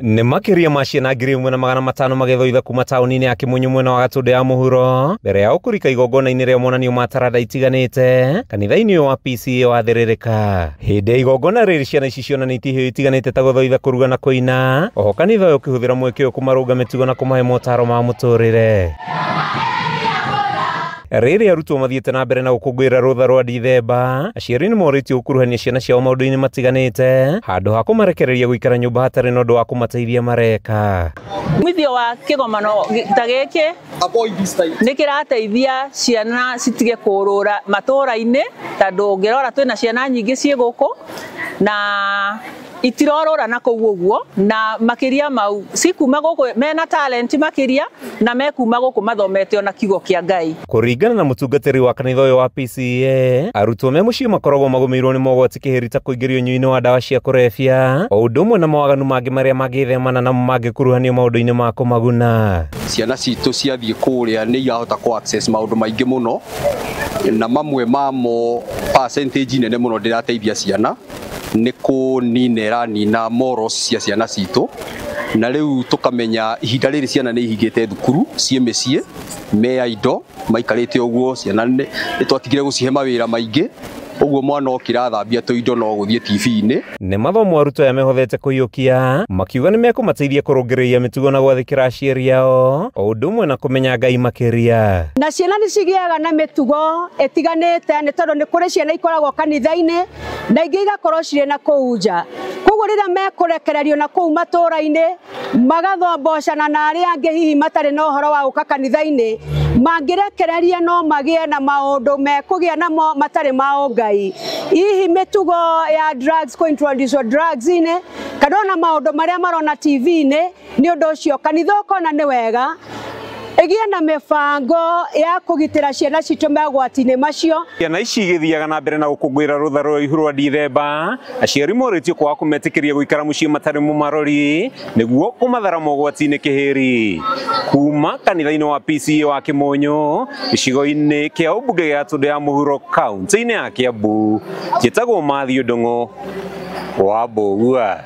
Nĩ makĩria ma ciana 1500 magĩthoitha kuma taũni-inĩ ya Kĩmunyu mwena wa Gatũndũ ya mũhuro mbere yao kũrika igongona-inĩ rĩa monanio ma taranda itiganĩte kanitha-inĩ ũyũ wa PCEA wa Thĩrĩrĩka. Hĩndĩ ya igongona rĩrĩ ciana ici cionanĩtie iheo itiganĩte ta gũthoitha, kũruga na kũina. Oho kanitha ũyũ ũkĩhũthĩra mweke ũyũ kũmarũnga mĩtugo na kũmahe motaro ma mũtũrĩre. Rĩrĩa arutwo mathiĩte na mbere na gũkũngũĩra rũtha rwa Dithemba, aciari nĩ morĩtio gũkuruhania ciana ciao maũndũ-inĩ matiganĩte handũ ha kũmarekereria gũikara nyũmba hatarĩ na ũndũ wa kũmateithia mareka. Umithio wa kĩgomano ta gĩkĩ nĩ kĩrateithia ciana citige kũrũra matũra-inĩ, tondũ ũngĩrora twĩna ciana nyingĩ ciĩ gũkũ na itirorora na kũu ũguo, na makĩria mau cikuma gũkũ mena talent makĩria na mekuma gũkũ mathomete ona kiugo kĩa Ngai. Kũringana na mũtungatĩri wa kanitha ũyũ wa PCEA, arutwo me mũciĩ makoragwo magũmĩirwo nĩ mogwati kĩhĩri ta kũingĩrio ũnyui-inĩ wa ndawa cia kũrebia o ũndũ ũmwe na mawaganu mangĩ marĩa mangĩthemana namo mangĩkuruhanio maũndũ-inĩ ma kũmaguna. Ciana citũ ciathiĩ kũrĩa nĩ irahota kũ access maũndũ maingĩ mũno, na mamwe mamo percentage nene mũno ndĩrateithia ciana nĩ kũnina ĩranina morals cia ciana citũ, na rĩu tũkamenya ihinda rĩrĩ ciana nĩ ihingĩte thukuru ciĩ mĩciĩ me indo maikarĩte ũguo, ciana nĩ twatigire gũcihe mawĩra maingĩ ũguo mwana okĩra thambia tũindo no gũthiĩ TV-inĩ. Nĩ mathomo arutwo aya mehothete kũiyũkia makiuga nĩ mekũmateithia kũrũngĩrĩria mĩtugo na gwathĩkĩra aciari ao o ũndũ ũmwe na kũmenya Ngai makĩria. Na ciana nĩ cigĩaga na mĩtugo ĩtiganĩte nĩ tondũ nĩ kũrĩ ciana ikoragwo kanitha-inĩ na ingĩ igakorwo cirĩ na kũu nja. Koguo rĩrĩa mekũrekererio na kũu matũra-inĩ magathombocana na arĩa angĩ hihi matarĩ na ũhoro wa gũka kanitha-inĩ, mangĩrekereria no magĩe na maũndũ mekũgĩa namo matarĩ ma ũngai, hihi mĩtugo ya drugs, kũ-introduce drugs-inĩ kana ona maũndũ marĩa marona TV-inĩ. Nĩ ũndũ ũcio kanitha ũkona nĩ wega ĩgĩe na mĩbango ya kũgitĩra ciana citũ mogwati-inĩ macio. Ciana ici igĩthiaga na mbere na gũkũngũĩra rũtha rwa ihu rwa Dithemba, aciari morĩtio kwaga kũmetĩkĩria gũikara mũciĩ matarĩ mũmarori nĩguo kũmathara mogwati-inĩ kĩhĩri. Kuma kanitha-inĩ wa PCEA wa Kĩmunyu gĩcigo-inĩ kĩa ũmbunge gĩa Gatũndũ ya mũhuro kaunti-inĩ ya Kiambu, njĩtagwo Matthew Ndung'u wa Mbũgua.